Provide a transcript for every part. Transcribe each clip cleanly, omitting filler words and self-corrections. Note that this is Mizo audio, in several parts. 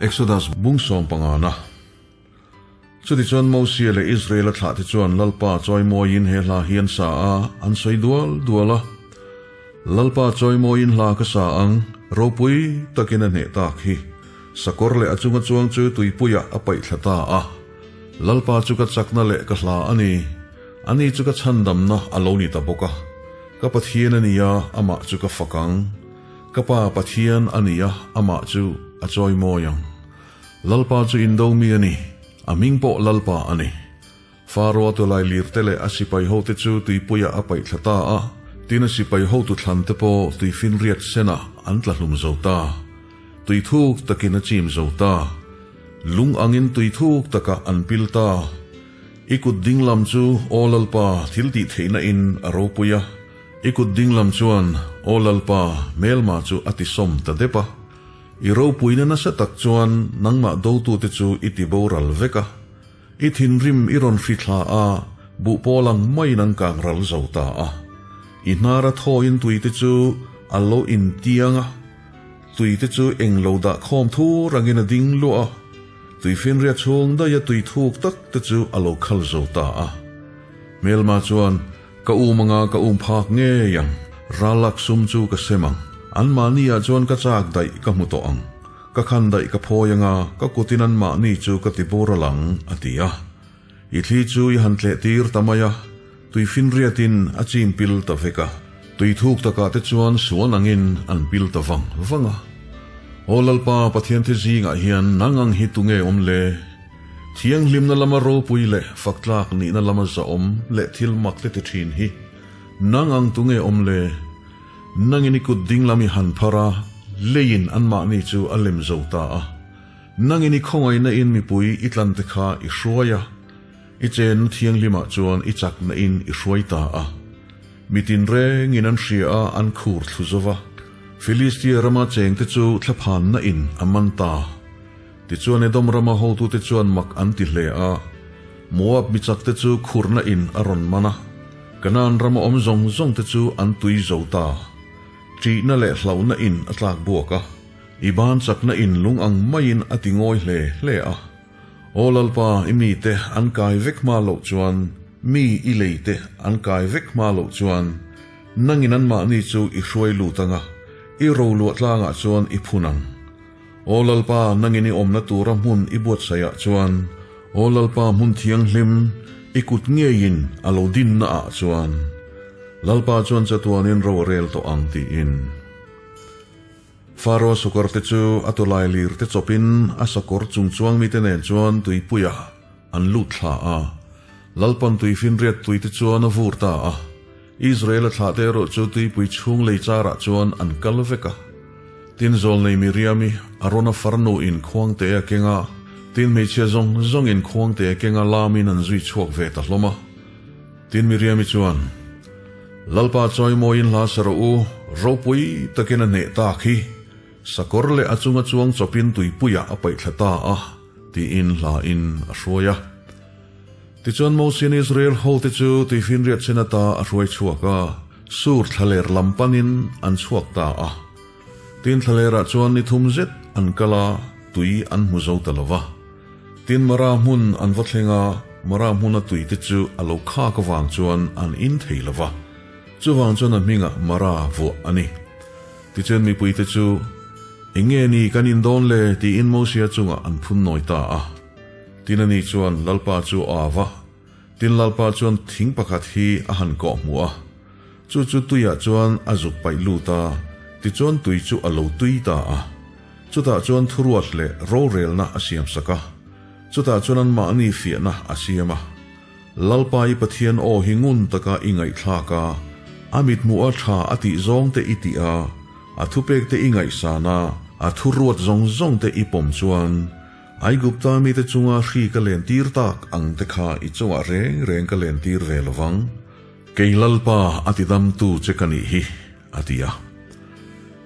Exodus bung sawmpangana. Chutichuan Mosia leh Israela thlahte chuan Lalpa chawimawiin he hla hi an sa a, an sawi dual dual a. Lalpa chawimawiin hla ka sa ang, ropui takin a hneh tak hi. Sakawr leh a chunga chuang chu tuipuiah a paih thla ta a. Lalpa chu ka chakna leh ka hla a ni. Ani chu ka chhandamna a lo ni ta bawk a. Ka Pathian a ni a, amah chu ka fak ang. Ka Pa Pathian a ni a, amah chu a chawimawi ang. Lalpa chu indo mi a ni, a hming pawh Lalpa a ni. Faro-a tawlai lirte leh a sipai hote chu tuipuiah a paih thla ta a, tin a sipai hotu thlante pawh tuifinriat senah an tla hlum zo ta. Tui thuk takin a chim zo ta. Lung angin tui thuk takah an pil ta. I kut dinglam chu Aw Lalpa thil tih theihna in a ropui a. I kut dinglam chuan Aw Lalpa hmelma chu a tisawm ta dep a. I ropuina nasa tak chuan nangmah dotute chu i ti boral vek a. I thinrim i rawn hri thla a, buh pawl ang maiin an kang ral zo ta a. I hnara thawiin tuite chu a lo intiang a, tuite chu eng lo dah khawm thur angin a ding luah a, tuifinria chhung daiha tui thuk tak te chu a lo khal zo ta a. Hmelma chuan, Ka um anga ka um phak ngei ang, ralak sum chu ka sem ang, anmahniah chuan ka chak daih ka hmu tawh ang. Ka khan daih ka phawi anga ka kutin anmahni chu ka ti boral ang, a ti a. I thli chu i han tleh tir ta mai a, tui finriatin a chim pil ta vek a. Tui thuk takah te chuan suan angin an pil ta vang vang a. Aw Lalpa, Pathian te zingah hian nang ang hi tunge awm le? Thianghlimna lama ropui leh faktlak nihna lama zahawm leh thil mak te ti thin hi nang ang tunge awm le? Nangin i kut dinglam i han phar a, leiin anmahni chu a lem zo ta a. Nangin i khawngaihna in mipui i tlante kha i hruai a, i chenna thianghlimah chuan i chakna in i hruai ta a. Mi tinrengin an hria a, an khur thlu zo va. Filistia rama chengte chu thlaphanna in a man ta. Tichuan Edom rama hotute chuan mak an ti hle a, Moab mi chakte chu khurna in a rawn man a. Kanaan rama awm zawng zawng te chu an tui zo ta. Ṭihna leh hlauhna in a tlak buak a, i ban chakna in lung ang maiin a ti ngawi hle hle a. Aw Lalpa, i mite an kai vek hma loh chuan, mi i leite an kai vek hma loh chuan, nangin anmahni chu i hruai lut ang a, i roluah tlangah chuan i phun ang. Aw Lalpa, nangin i awmna tura hmun i buatsaihah chuan, Aw Lalpa hmun thianghlim, i kut ngeiin a lo dinna ah chuan, Lalpa chuan chatuanin ro a rel tawh ang tiin. Faro sakawr te chu a tawlai lir te chawpin a sakawr chung chuang mite nen chuan tuipuiah an lut thla a. Lalpan tuifinriat tui te chuan a vur ta a. Israel-a thlahte erawh chu tuipui chhung lei charah chuan an kal vek a. Tin zawlnei Miriam-i Arona farnu-in khuangte a keng a, tin hmeichhia zawng zawngin khuangte a keng a lamin an zui chhuak ve ta hlawm a. Tin Miriam-i chuan, Lalpa chawimawiin hla sa rawh u, ropui takin a hneh tak hi, sakawr leh a chunga chuang chawpin tuipuiah a paih thla ta a, tiin hlain a hruai a. Tichuan Mosian Israel hote chu tuifinriat sen ata a hruai chhuak a, Sur thlaler lam panin an chhuak ta a. Tin thlalerah chuan ni thum zet an kal a, tui an hmu zo ta lo va. Tin Mara hmun an va thleng a, Mara hmuna tuite chu a lo khak avang chuan an in thei lo va. Chuvang chuan a hmingah Mara vuah a ni. Tichuan mipuite chu, Eng nge ni kan in dawn le? tiin Mosia chungah an phun nawi ta a. Tin ani chuan Lalpa chu a av a, tin Lalpa chuan thing pakhat hi a han kawh hmuh a, chu chu tuiah chuan a zuk paih lut a, tichuan tui chu a lo tui ta a. Chutah chuan thuruat leh rorelna a siam sak a, chutah chuan anmahni fiahna a siam a. Lalpa i Pathian aw hi ngun taka i ngaihthlak a, a mithmuh a tha a tih zawng te i tih a, a thupek te i ngaihsan a, a thuruat zawng zawng te i pawm chuan, Aigupta mite chunga hri ka lentir tak ang te kha i chungah reng reng ka lentir ve lo vang. Kei Lalpa a tidamtu che ka nih hi, a ti a.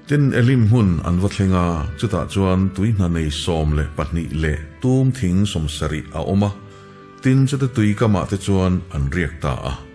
Tin, Elim hmun an va thleng a, chutah chuan tuihna nei 12 leh tum thing 70 a awm a, tin chute tui kamah te chuan an riak ta a.